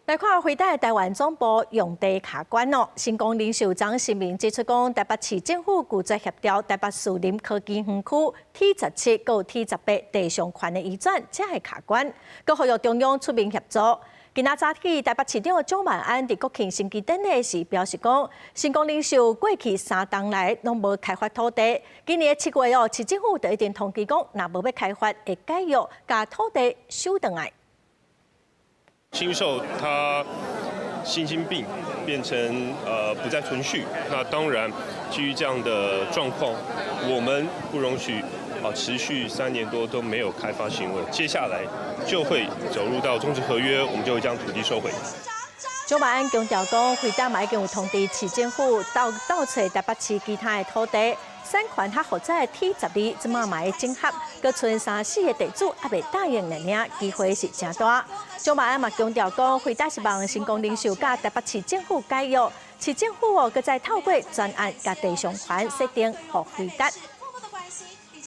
來看輝達台灣總部用地卡關哦，成功零售張新明指出講，台北市政府拒絕協調台北士林科技園區 T 17佮 T18地上權的移轉，才會卡關，閣呼籲中央出面協助。今仔早起，台北市長蔣萬安佇國慶升旗典禮時表示講，成功零售過去三冬來攏無開發土地，今年7月哦，市政府就已經通知講，若無欲開發，會解約，共土地收轉來。新售它新興病變成不再存續，那當然基於這樣的狀況，我們不容許持續3年多都沒有開發行為，接下來就會走入到終止合約，我們就會將土地收回。蔣萬安強調講，輝達嘛已經有通知市政府鬥鬥揣台北市其他的土地，產權較複雜的 T 12，這馬嘛會整合，閣賰三四个地主猶未答應爾爾，機會是誠大。蔣萬安嘛強調講，輝達希望成功零售佮台北市政府解約，市政府哦，閣再透過專案共地上權設定予輝達。